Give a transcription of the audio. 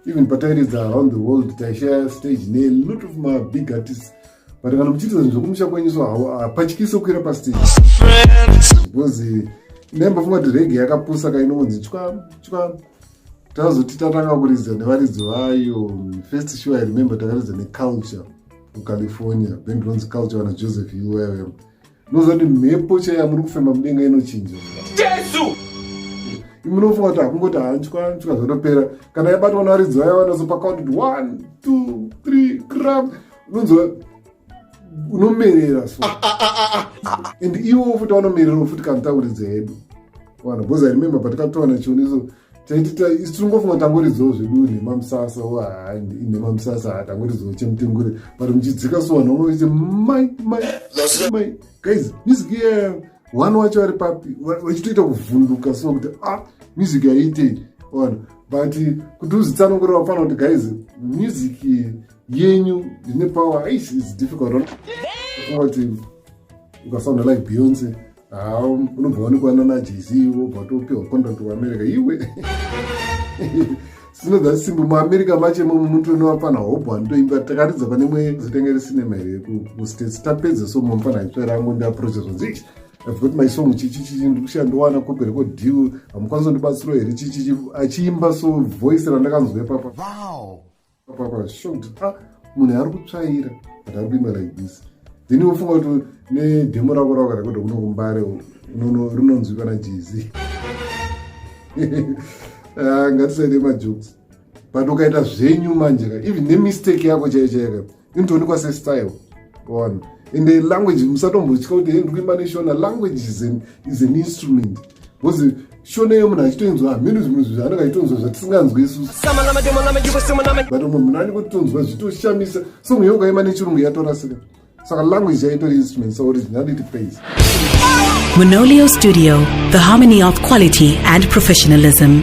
Even patairidza around the world, taishare stage nelot of mabig artists, but kana muchiita zvinhu zvekumusha kwenyu, so hapatyisi kukwira pastage, because ndaimbofunga kuti reggae yakapusa kainongonzi chwa chwa. Tazoti tatanga kuridza nevaridzi vayo, first show I remember takaridza neCulture kuCalifornia, band ronzi Culture, vana Joseph Umm. Unoziva kuti mhepo chaiya muri kufema mudenga inochinja. Jesu. Munofunga kuti hakungoti hanchwa nchwa zvatopera. Kana yabatwa nevaridzi vayo, vanozopa count kuti one, two, three, cram, unonzwa unomerera. So and ivo futi vanomererawo futi kana takuridza hedu vanhu, because I remember patakatowana chioniso, taiti isu tinongofunga tangoridzawo zvedu nhema musasa, inhema musasa, tangoridzawo chemutengure, but muchidzika so vanhu vamwe mai mai mai, guys, music iya, one wacho ari papi, vachitoita kuvhunduka so kuti, ah, music yaiitei vanhu. But kuti uzitsanangurira vafana kuti, guys, music yenyu ine power, is difficult. Kuti ukasounda like Beyonce, ha, unobva wanikwa nana Jay-Z, wobva watopiwa contract kuAmerica. Iwe, sino that simple. MuAmerica macho imomo mutonovapfana hobho anotoimba. Takaridza pane imwe zitenge recinema here kuStates. Tapedza so, mumufana aitsvaira angu ndiapproacha, zvonzi, "I've got my song, chichichichi, ndikushaya ndowana copy record deal, hamukwanisi kundibatsirawo here?" Chichichi, achiimba so, voice randakanzwa ipapa papa, shocked. Ah, munhu ari kutsvaira but ari kuimba like this. Then wofunga kuti nedemo rako raukarekodha kuno kuMbare rinonzwikwa naJay-Z. Ah, ngatisaite majokes, but ukaita zvenyu manje ka, even nemistake yako chaiyo chaiyo inotoonekwa sestyle one. And language, musatombotya kuti ndiri kuimba neShona. Language is an instrument, because Shona iyo munhu achitoinzwa hamene zvimwe zvinhu zvaanenge achitonzwa zvatisinganzwi isusu, but umwe munhu anenge kutonzwa zvitoshamisa. So munhu ukaimba neChirungu yatorasika. Saka language yaitori instrument, so originality pays. Monolio Studio, the harmony of quality and professionalism.